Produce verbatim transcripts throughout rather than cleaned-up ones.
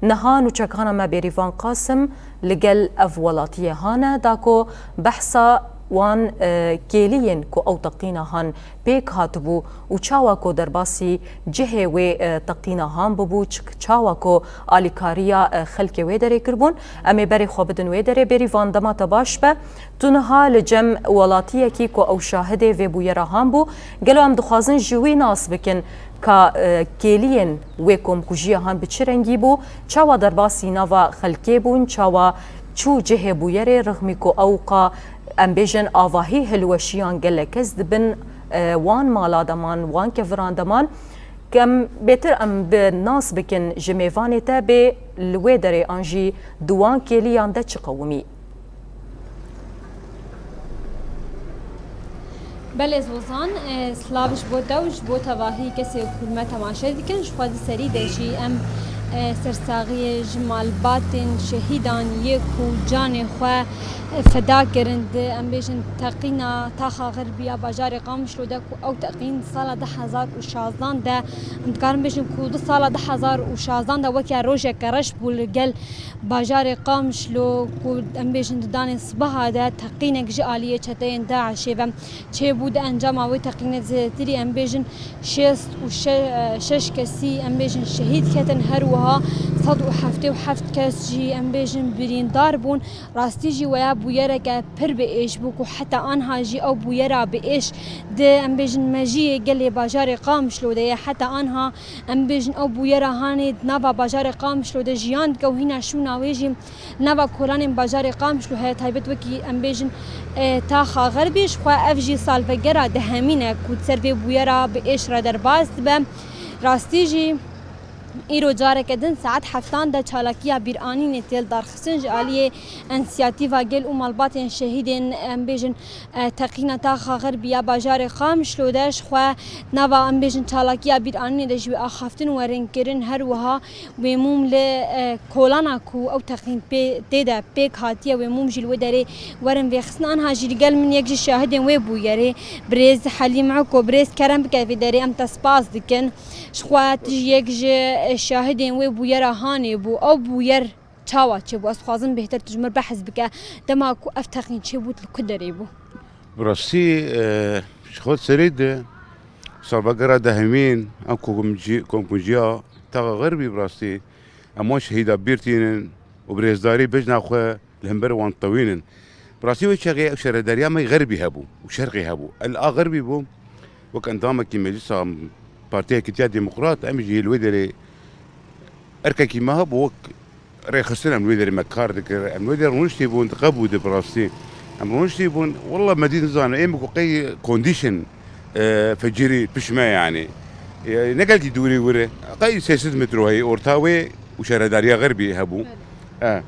Niha nûçekana me Bêrîvan Qasim li gel ev welatiyê hane da ku behsa wan, e, kêliyên ku ew teqîna han pêk hatibû û çawa ku derbasî cihê wê, e, teqîna han bibû, çik-, çawa ku alîkariya, e, xelkê wê derê kiribûn. Em ê berê xwe bidin wê derê. Bêrîvan, dema te baş be. Tu niha li cem welatiyekî ku ew şahidê vê bûyera han bû. Gelo em dixwazin ji wî nas bikin ka, e, kêliyên wê komkujiya han bi çi rengî bû, çawa derbasî nava xelkê bûn, çawa çû cihê bûyerê, rixmî ku ewqa, em bêjin, avahî hilweşiyan gelek kes dibin, e, wan mala de man, wan keviran de man. Kem bêtir em bi nas bikin ji mêvanê te bê li wê derê an jî di wan kêliyan de çi qewimî? Belê Zozan, e, silav ji bo te û ji bo tevahî kesê ku me temaşe dikin. Ji xwe di serî de jî em, e, sersaxiyê ji malbatên şehîdan yê ku canê xwe, e, feda kirin di, em bêjin, teqîna taxa xerbî ya bajarê Qamişlo de ku ew teqîn sala du hezar û şazdan de, em dikarin bêjin ku di sala du hezar û şazdan de weke rojeke reş bû li gel bajarê Qamişlo ku em bêjin di danê sibaha de teqînek ji aliyê çeteyên DAIŞê ve çêbû. Di encama wê teqînê zêdetirî em bêjin şêst û şeş kesî em bêjin şehîd ketin, her wiha sed û heftê û heft kes jî em bêjin birîndar bûn. Rastî jî weya bûyereke pir bi êş bû ku heta anha jî ew bûyera bi êş di em bêjin mejiyê gelê bajarê Qamişlo de ye. Heta anha em bêjin ew bûyera hanê di nava bajarê Qamişlo de jiyan dike û hîna şûna wê jî nava kolanên bajarê Qamişlo heye, taybet wekî em bêjin, e, Taxa Xerbî. Ji xwe ev jî salvegera dehemîn e ku di ser vê bûyera bi êş re derbas dibe. Rastî jî îro careke din saet heftan de çalakiya bîranînê tê lidarxistin ji aliyê Însiyatîfa Gel û Malbatên Şehîdên, em bêjin, e, teqîna Taxa Xerbî ya bajarê Qamişlo de. Ji xwe nava, em bêjin, çalakiya bîranînê de ji wê axaftin werin kirin, her wiha wê mûm li, e, kolana ku ew teqîn pê, tê de pêk hatiye, wê mûm jî li wê derê werin vêxistin. Anha jî li gel min yek ji şahidên wê bûyerê, birêz Helîm Eko. Birêz, kerem bike vê derê, em te spas dikin. Ji xwe tu jî yek ji, e, şahidên wê bûyera hanê bû. Ew bûyer çawa çêbû? Ez dixwazim bêhtir tu ji min re behs bike. Dema ku ev teqîn çêbû, tu li ku derê bû? Bi rastî, e, ji xwe serê de salvegera dehemîn a komkuji-, komkujiya Taxa Xerbî, bi rastî em wan şehîda bîr tînin û bi rêzdarî bejna xwe li hember wan tewînin. Bi rastî wê çaxê ew şaredariya me Xerbî hebû û Şerqê hebû. El a Xerbî bû, wek endamekî Meclisa Partiya Yekîtiya Demokrat, em jî li wê derê erkekî me hebû, wek rêxistin em li wê derê me kar dikir. Em li wê derê rûniştî bûn, diqe bû de bi rastî. Em rûniştî bûn, wela me dî nizane, êm ku qey condition, e, fecirî pişt me yanî. E, ne gelkî dûrî wire. Qey sê sed metro heye orta wê û şaredariya Xerbî hebû. E.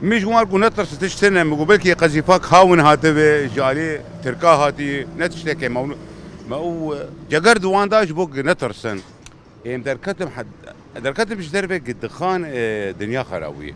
Min ji wan ku netirsin, tişt tune, min got belkî qezîfak hawin hatibe, ji alî Tirka hatî, ne tişteke me, me û ceger di wan da ji bo ku netirsin. Êm derketim hed-, derketim ji derve ku dixan, e, dinya xera bûye.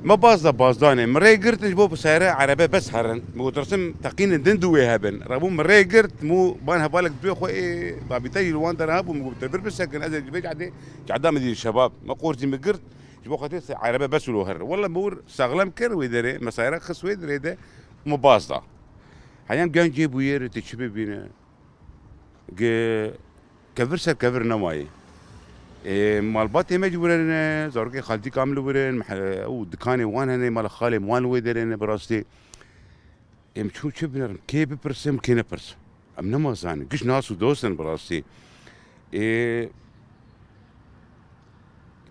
Me baz da bazdanê, min rê girtin ji bo bi seyare erebe bes herin. Min got, "Dirsim teqînin din du wê hebin." Rebû min rê girt, min ban hevalek duê xwe ê babîte jî li wan dera hebû, min got, "Te vir bisekin, ez ê ji vê cadê, cada min dî şebab." Me qorzî min girt, ji bo xatir se erebe bes wilo herin. Wela min wir saxlem kir wê derê, me seyare xist wê derê de, min baz da. Heyam genc cê bûyerê, tê çi bibîne? Ge-, kevir ser kevir nemayê. Ê, malbatê me jî wire ne, zarokê xaltîka min li wire ne, mehe-, ew dikanê wan hene, mala xalê wan li wê derê ne, bi rastî. Em çû çi binerim, kê bipirsim, kê nepirsim. Em nema zanin, giş nas û dost in bi rastî. Ê,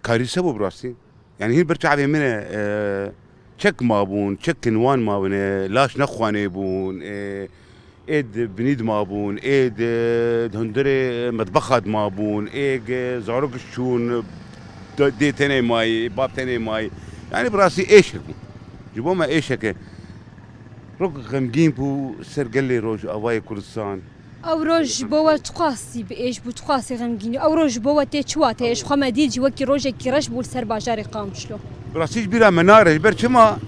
Karîse bû bi rastî. Yani hîn ber çavê min e, e, çek mabûn, çek kin wan mabûne, laş nexwanê bûn, e, ê di binî di mabûn, ê di, di hundirê metbexa di mabûn, ê ge zarok çûn, de-, dê tenê mayî, bab tenê mayî. Yani bi rastî êşek bû. Ji bo me êşeke. Rok xemgîn bû ser gelê Rojavayê Kurdistan. Ew roj ji bo we çiqasî bi êş bû, çiqasî xemgîn bû? Ew roj ji bo we tê çi wateyê? Ji xwe me dît jî wekî rojekî reş bû li ser bajarê Qamişlo. Bi rastî ji bîra me nare, ji ber çima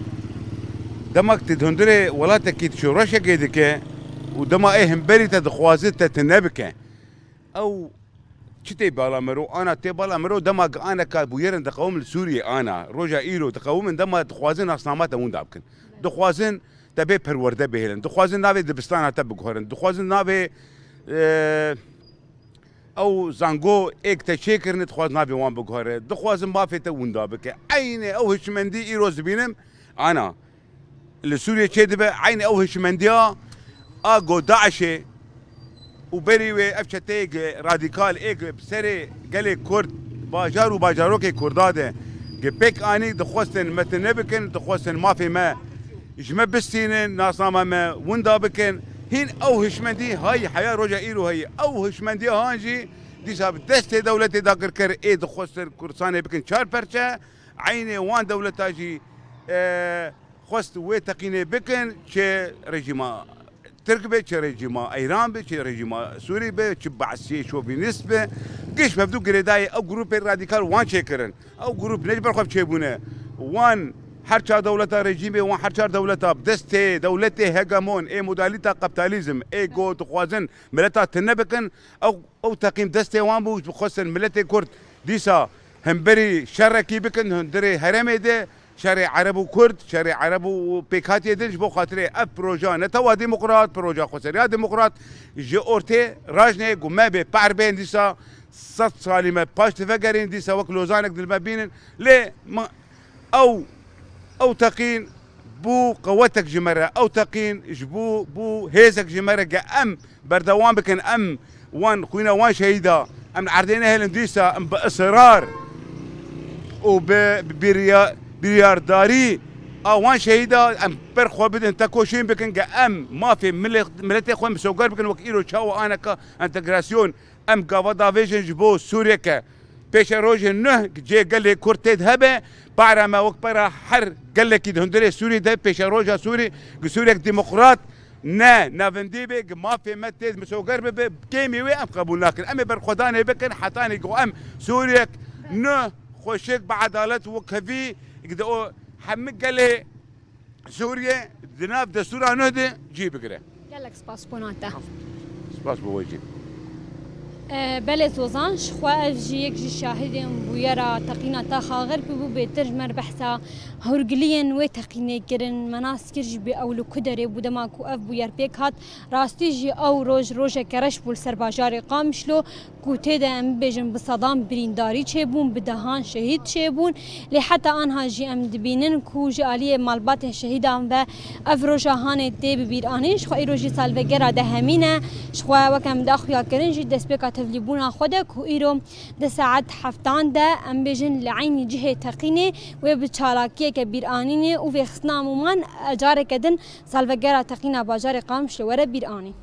dema tu di hundirê welatekî tu şoreşekê dike û dema ê hemberî te dixwaze te tune bike. Ew Çi tê bala mero? Ana tê bala mero dema aneka bûyerin diqewim li Sûriyê ana. Roja îro diqewimin dema dixwazin nasnama te winda bikin. Dixwazin te bê perwerde bihêlin. Dixwazin navê dibistana te biguherin. Dixwazin navê, e, ew zango êk te çêkirinê dixwazin navê wan biguhere. Dixwazin mafê te winda bike. Eynê ew hişmendî îro dibînim. Ana. Li Sûriyê çêdibe, eynî ew hişmendiya a go DAIŞê û berî wê ev çeteyê gi radîkal ê gi bi serê gelê Kurd, bajar û bajarokê Kurda de gi pêk anî, dixwestin me tune bikin, dixwestin mafê me ji me bistînin, nasnama me winda bikin. Hîn ew hişmendî hay heya roja îro heye. Ew hişmendiya han jî dîsa bi destê dewletê dagirker ê dixwestin Kurdistanê bikin çar perçe. Eynê wan dewleta jî, e, xwest wê teqînê bikin, çi rejîma Tirk be, çi rejîma Eyran be, çi rejîma Sûrî be, çi Be'siyê şovînîst be. Giş hevdû girêdayî ew grûpê radîkal wan çêkirin. Ew grûp ne ji ber xwe çêbûne. Wan her çar dewleta rejîmê, wan her çar dewleta bi destê dewletê hegemon ê modalîta kapitalizm ê go dixwazin mileta tune bikin. Ew, ew teqîn destê wan bû, ji xwestin miletê Kurd dîsa hemberî şerekî bikin hundirê herêmê de, şerê Ereb û Kurd, şerê Ereb û pêkhatiyê din, ji bo xatirê ev proja netewa demokrat, proja xweseriya demokrat ji ortê rajnê ku me bê per bên dîsa sed salî me paş divegerîn, dîsa wek Lozanek dil me bînin. Lê ma-, ew, ew teqîn bû qewetek ji me re, ew teqîn ji bû, bû hêzek ji me re ge em berdewam bikin, em wan xwîna wan şehîda, em li erdê nehêlin dîsa, em bi israr û bi birya-, biryardarî a wan şehîda em ber xwe bidin, tekoşîn bikin, ge em mafê milê-, miletê xwe misoger bikin, wek îro çawa aneka entegrasyon em gava davêjin ji bo Sûriyeke pêşerojên nuh cê gelê Kurd tê de hebe, para me wek para her gelekî di hundirê Sûrî de pêşeroja Sûrî, gi Sûriyek demokrat ne navendî be, gi mafê me tê misoger bibe, kêmî wê em qebûl nakin. Em ê berxwedanê bikin, hetanî ku em Sûriyek nuh xweşik bi edalet û kevî, gi de o hemî gelê Sûriye di nav destûra nuh de cî bigire. Gelek spas bona te. Spas bo we jî. E, belê Zozan, ji xwe ev jî yek ji şahidên bûyera teqîna te xaxir bû, bêtir ji me re behsa hewrgiliyên wê teqînê kirin. Me nas kir jî bê ew li ku derê bû dema ku ev bûyer pêk hat. Rastî jî ew roj rojeke reş bû li ser bajarê Qamişlo. Ku tê de em bibêjin bi sedan birîndarî çêbûn, bi dehan şehîd çêbûn. Lê heta anha jî em dibînin ku ji aliyê malbatên şehîdan ve ev roja hanê tê bibîranîn. Ji xwe îro jî salvegera dehemîn e. Ji xwe weke em daxuya kirin jî destpêka tevlîbûna xwe de ku îro di saet heftan de em bêjin li eynî cihê teqînê wê bi çalakiyeke bîranînê û vêxistina Mûman careke din salvegera teqîna bajarê Qamişlo were bîranîn.